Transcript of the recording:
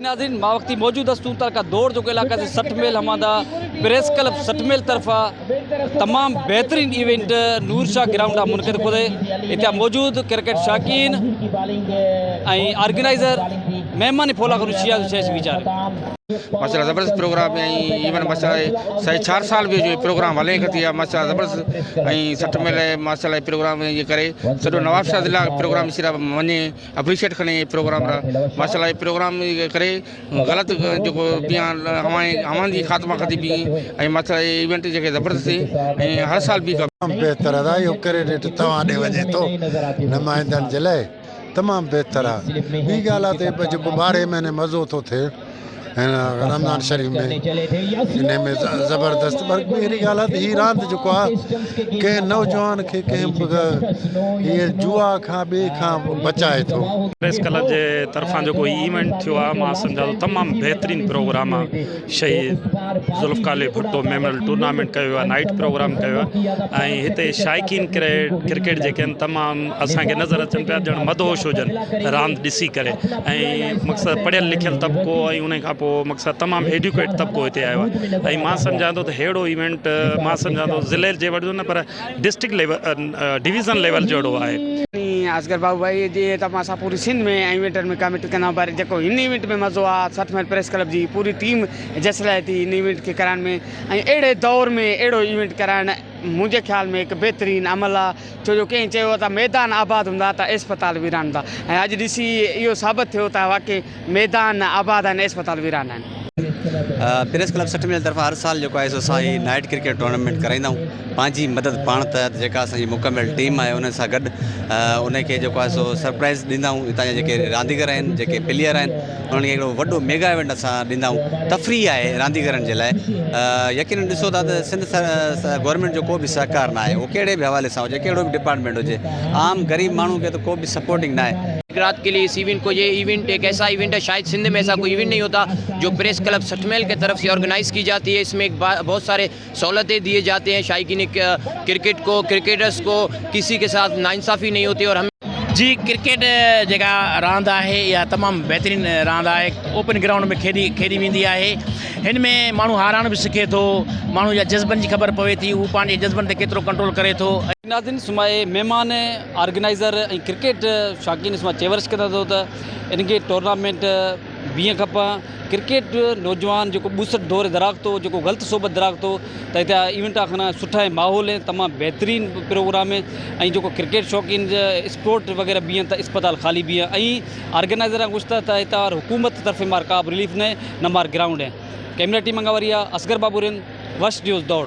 ناظرين مان وقتي موجود هستون تعلقه دوڙ جيڪو علاقه سي 60 ميل هماندا پريس ڪلب 60 ميل طرفا تمام بهترين ايونٽ نور شاهه گرائونڊ آ منعقد ڪو ٿئي اتي موجود ڪرڪيٽ شاقين ۽ آرگنائزر مهمان ڦولا خان شيا جو شيش ويچار. ماشاءالله زبردست پروگرام ۽ ايون ماشاءالله سائين 4 سال به جو پروگرام هلي کتي آ ماشاءالله زبردست ۽ 60 ميل ماشاءالله پروگرام جي ڪري سڄو نواب شاهه ضلع پروگرام سرا وڃي اپريشيٽ کڻي هي پروگرام را ماشاءالله هي پروگرام ڪري غلط جيڪو بيان اوهان جي خاتمه کتي بي ۽ ماشاءالله هي ايونٽ جيڪي زبردست ٿي ۽ هر سال بي تمام بهتر ادا اهو ڪريڊٽ توهان ڏي وڃي ٿو نمائندن جي لاء تمام بهتر آ ٻي ڳالهه آ ته جيڪو ٻارهين مهيني مزو ٿو ٿئي هن رمضان شريف ۾ انهي ۾ زبردست پر اهڙي ڳالهه آهي ته هي راند جيڪو آهي ڪنهن نوجوان کي ڪنهن به هي جوا کان ٻئي کان بچائي ٿو. پريس ڪلب جي طرفان جيڪو هي ايونٽ ٿيو آهي مان سمجهان ٿو تمام بهترين پروگرام آهي شهيد ذوالفقار علي ڀٽو ميموريل ٽورنامينٽ ڪيو ويو آهي نائيٽ پروگرام ڪيو ويو آهي ۽ هتي شائقين ڪرڪيٽ جيڪي آهن تمام اسانکي نظر اچن پيا ڄڻ مدهوش هجن راند ڏسي ڪري ۽ مقصد پڙهيل لکيل طبقو ۽ ان کان پوء مقصد تمام ايڊيوڪيٽ طبقو هتي آيو آهي ۽ مان سمجهان ٿو ته ههڙو ايونٽ مان سمجهان ٿو ضلعي جي وٽ نه پر ڊسٽرڪٽ ليول ڊويزن ليول جهڙو آهي. اصغر بابو ڀائي جي ته اسان پوري سنڌ ۾ ايونٽن ۾ ڪاميٽ ڪندا آهيون پر جيڪو هن ايونٽ ۾ مزو آهي 60 ميل پريس ڪلب جي پوري ٽيم جس لائي ٿي هن ايونٽ کي ڪرائڻ ۾ ۽ اهڙي دور ۾ اهڙو ايونٽ ڪرائڻ منهنجي خيال ۾ هڪ بهترين عمل آهي ڇو جو ڪنهن چيو ته ميدان آباد هوندا ته اسپتال ويران هوندا ۽ اڄ ڏسي اهو ثابت ٿيو ته واقعي ميدان آباد آهن اسپتال ويران آهن. پريس ڪلب 60 ميل طرفان هر سال جيڪو آهي سو اسان هي نائيٽ ڪرڪيٽ ٽورنامينٽ ڪرائيندا آهيون پنهنجي مدد پاڻ تحت جيڪا اسان جي مڪمل ٽيم آهي ان سان گڏ ان کي جيڪو آهي سو سرپرائز ڏيندا آهيون هتان جا جيڪي رانديگر آهن جيڪي پليئر آهن انهن کي هڪڙو وڏو ميگا ايونٽ اسان ڏيندا آهيون تفريح آهي رانديگرن جي لاء يقينن ڏسو ٿا ته سنڌ گورنمينٽ جو ڪو به سهڪار نه آهي اهو ڪهڙي به حوالي سان هجي ڪهڙو به ڊپارٽمينٽ هجي عام غريب ماڻهو کي ته ڪو به سپورٽنگ نه آهي. رات کے لیے اس ایونٹ کو یہ ایونٹ ایک ایسا ایونٹ ہے شاید سندھ میں ایسا کوئی ایونٹ نہیں ہوتا جو پریس کلب 60 میل کے طرف سے آرگنائز کی جاتی ہے اس میں ایک بہت سارے سہولتیں دیے جاتے ہیں شائقین کرکٹ کو کرکٹرز کو کسی کے ساتھ ناانصافی نہیں ہوتی اور ہمیں جي ڪرڪيٽ جيڪا راند آهي اها تمام بهترين راند آهي اوپن گرائونڊ ۾ کيڏي کيڏي ويندي آهي هن ۾ ماڻهو هارائڻ به سکي ٿو ماڻهو جا جذبن جي خبر پوي ٿي هو پنهنجي جذبن تي ڪيترو ڪنٽرول ڪري ٿو. ناظرين سمائي مهمان آرگنائيزر ۽ ڪرڪيٽ شاقين سما چيورش ڪندا ٿو ته ان کي ٽورنامينٽ بيهن کپان ڪرڪيٽ نوجوان جيڪو ٻوسٽ دور دراغ ٿو جيڪو غلط صحبت دراغ ٿو ته هتي ايونٽ آخنا سٺا ۽ ماحول ۽ تمام بهترين پروگرام ۽ ۽ جيڪو ڪرڪيٽ شوقين اسپورٽ وغيره بيهن ته اسپتال خالي بيهن ۽ آرگنائزر گشتا ته هتان حڪومت طرفي مار ڪا به رليف نه نه مار گرائونڊ ۽ ڪيمرا ٽيم انگا وري اصغر بابورين وش نيوز دوڙ.